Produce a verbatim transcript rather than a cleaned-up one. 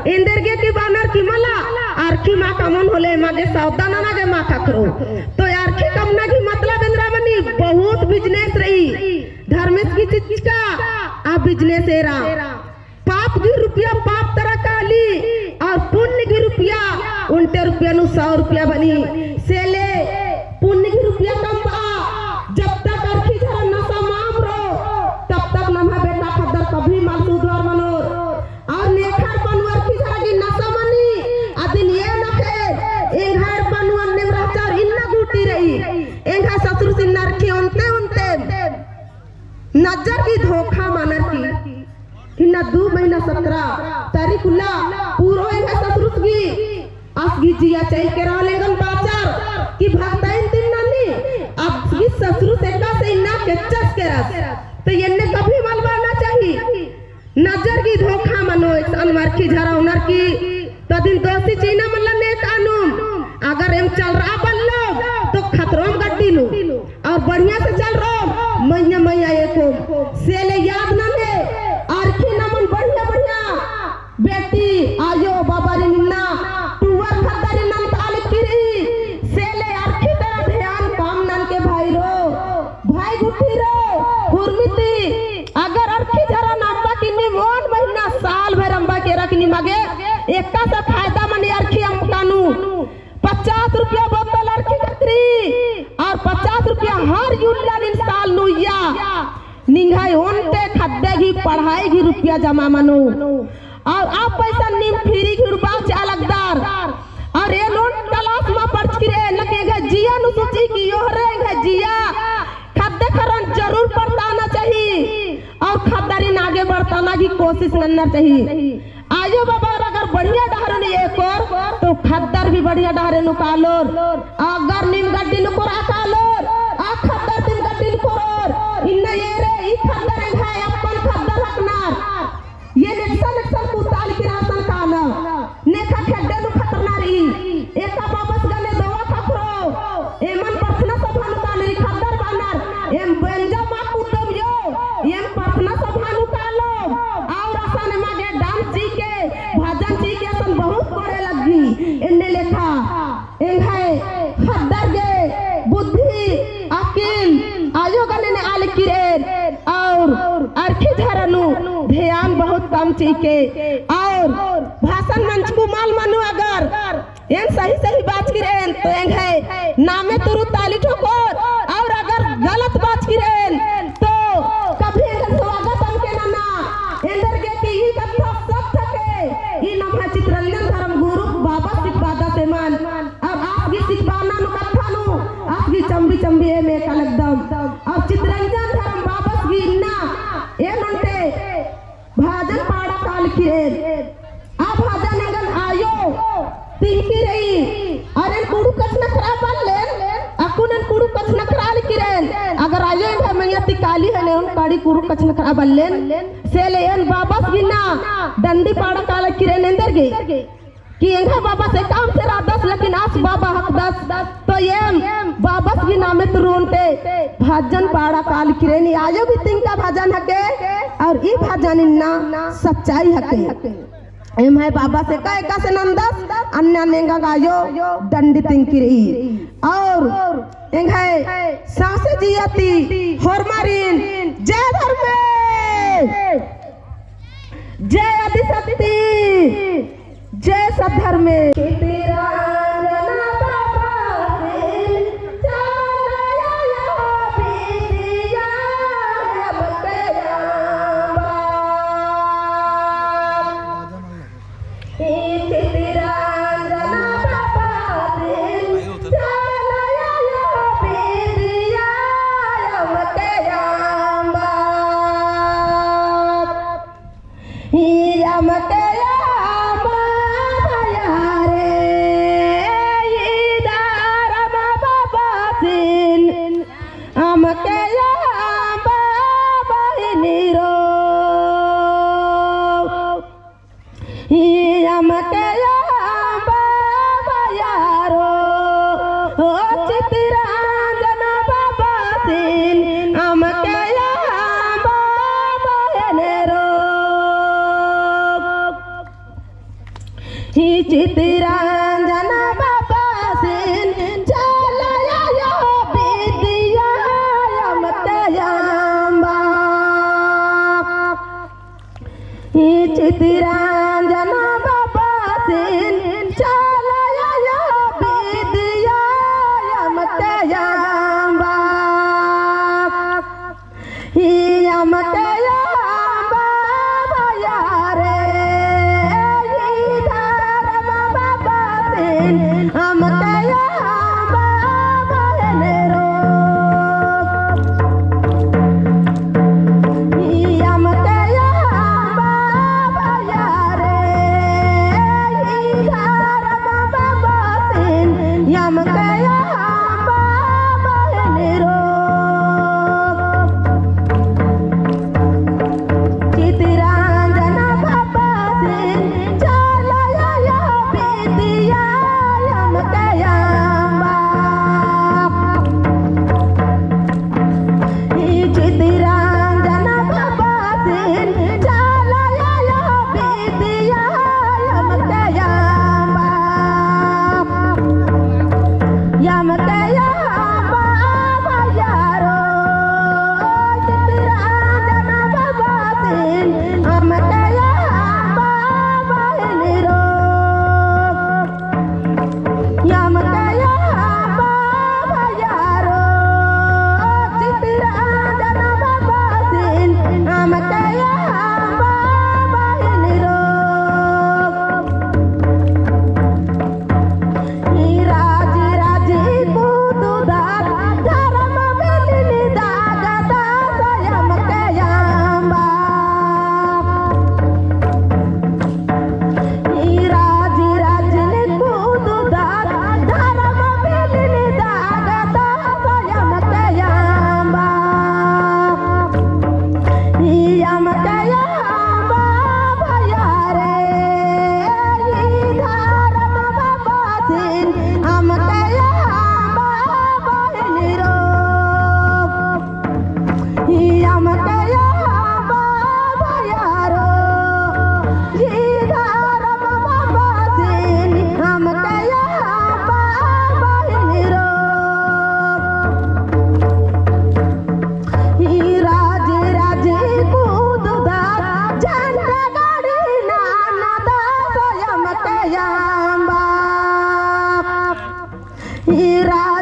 एन्देरगे कि बअनर कि मला, अरखी मा कमओन होले एमा गे सौदा नना गे मा ख़क्खरो। तो अरखी कमना गही मतलब एन्दरा मनी, बहुत business रई। धर्मेस गही चिचका आ business एरा। पाप गही रुपया पाप तरा काली, और पुण्य गही रुपया, ओन्टे रुपया नू सौ रुपया बनी। से ले पुण्य गही रुपया कमबआ, जब तक अरखी झरा नसा मा अम्बरो, तब तक नम्है बेटा ख़द्दर कभी मल सुधरआ मनोर। और नेखर पनुअर की झरा गही नसा मनी, अदिन एन अख़ेन, एंग्है पनुअन नीम रहचा और इन्ना गूटी रई। एंग्है ससुरसिन अरखी ओन्टे ओन्टे नजर गही धोखा मनर की, इन्ना दू महीना सतरा तारीख उल्ला पूरो एंग्है ससुरस गही आस गही जिया चइल केरा होले एंगन बाचर कि भगताइन तिम ननी, आस गही ससुरस एकासे इन्ना केच्चस केरस। तो एन्ने कभी मल बअना चाही। नजर गही धोखा मनो, एकसन अरखी झरा ओनर की, तो अदिन दोषी चिअना मल्ला नेकानुम। अगर एम चलरआ बल्लोम, तो खतरोम गड्डी नू। और बढ़िया से चलरोम, मइय्याँ मइय्याँ एकोम। से ले याद नन्हे, अरखी नमन बढ़िया बढ़िया बेटी, आयो, बाबारिन इन्ना, टुअर ख़द्दारिन नन्तआ लगी रई। से ले अरखी तरा ध्यान कम ननके भाईरो, भाई गुट्ठीरो, हुरमिती, अगर अरखी झरा नू अम्बा की नीम ओन महीना साल भर अम्बा केरा की निमा गे एकासे फायदा मनी अरखी अम्बका नू। पचास रुपया बोतल अरखी ख़क्खरई और पचास रुपया हर उल्ला नीन साल नू उइया। निंग्है ओन्टे ख़द्दे गही पढ़ाई गही रुपया जमा मनो। और आ पैसा नीम free गही उड़बाचआ लगदर। और एन ओन class मा पढ़चकी रई, लेकिन एंग्है जिया नू सोची कि योहरे एंग्है जिया ख़द्दे ख़र्रन जरूर पढ़ताना चाही और ख़द्दारिन आगे बढ़ताना गही कोशिश नन्नर चाही। आयो बाबार अगर बढ़िया डहरे नू एकोर, तो ख़द्दर भी बढ़िया डहरे नू कालोर। अगर नीम गड्डी नू कोरआ कालोर, आ ख़द्दर तिम गड्डी नू कोरोर, इन्ना एरे, ई ख़द्दर एंग्है अपन ख़द्दर हकनर। एन एकसन एकसन कुताल किरासन काना। नेखा खेड्डे नू खतरना रई। एका बाबस गने दोवा ख़क्खरो। एमन प्रार्थना सभा नू कानर, ई ख़द्दर बअनर। एम बेंजा मा कुद्दम यो। एम प्रार्थना सभा नू कालोम। और असन एमा गे dance चिके, भजन चिके असन बहुत कोड़े लग्गी। एन्ने लेखा एंग्है ख़द्दर गे बुद्धि, अकिल, आयो गने ने आल किरेन, और अरखी झरा नू ध्यान बहुत कम चिके, और भाषण मंजकू मल मनो अगर एन सही सही बाचकी रएन, तो एंग्है नामे तुरु ताली ठोकोर, और अगर गलत बाचकी रएन, तो कभी एंग्है स्वागत अमके नना, एन्देरगे कि ई कत्था सत्य के, ई नम्है चितरंजन धर्म गुरु बाबस सिखाबअदस एमन। अब आस गही सिखाबअना नू कत्था नू, आस गही चम्बी चम्बी एम एका लगदम। अब चितरंजन धर्म बाबस गही इन्ना, एन ओन्टे भजन पाड़ा काल किरेन। आ भजन एंगन आयो तिंकी रई। अरे कुँड़ुख़ कछनखरआ बल्लेन, अक्कुन एन कुँड़ुख़ कछनखरआ लगी रेन। अगर आयो एंग्है मइय्याँ ती काली हेले ओन काड़ी कुँड़ुख़ कछनखरआ बल्लेन। से ले एन बाबस गही इन्ना डंडी पाड़ा काल किरेन एन्देरगे। कि एंग्है बाबस एकाम से रअदस, लेकिन आस बाबा हकदस, तो एम बाबस गही नामे तुरु ओन्टे भजन पाड़ा काल किरेन, आयो भी तिंका भजन हके, और ई भजन इन्ना सच्चाई हके। एम्है बाबस एका एकासे नन्दस, अन्ने अन्ने एंगा आयो डंडी तिंकी रई। और एंग्है साँसे जिया ती होरमारिन जय धर्मेस, जय आदिशक्ति, जय सद्धर्मेस। अम्म कया अम्बा बहिनी रो। चितरंजन बाबासिन चाला आयो बिटिया अम्म कया अम्बा। ई चितरंजन बाबासिन चाला आयो बिटिया अम्म कया अम्बा। अम्म कया अम्बा भैया रो, चितरंजन बाबासिन अम्म कया अम्बा बहिनी रो। अम्म कया अम्बा भैया रो, चितरंजन बाबासिन अम्म कया अम्बा बहिनी रो। ई राजी राजी कुदुदात धरम बिलिन दागदास अम्म कया अम्बा। ई राजी राजी कुदुदात धरम बिलिन दागदास अम्म कया अम्बा। ई अम्म कया अम्बा भैया रे, ई धरम बाबासिन अम्म कया अम्बा बहिनी रो। ई अम्म कया अम्बा भैया रो, ई धरम बाबासिन अम्म कया अम्बा बहिनी रो। ई राजी राजी कुदुदात झंडा गाड़ी नाना दास अम्म कया अम्बा। ई रा-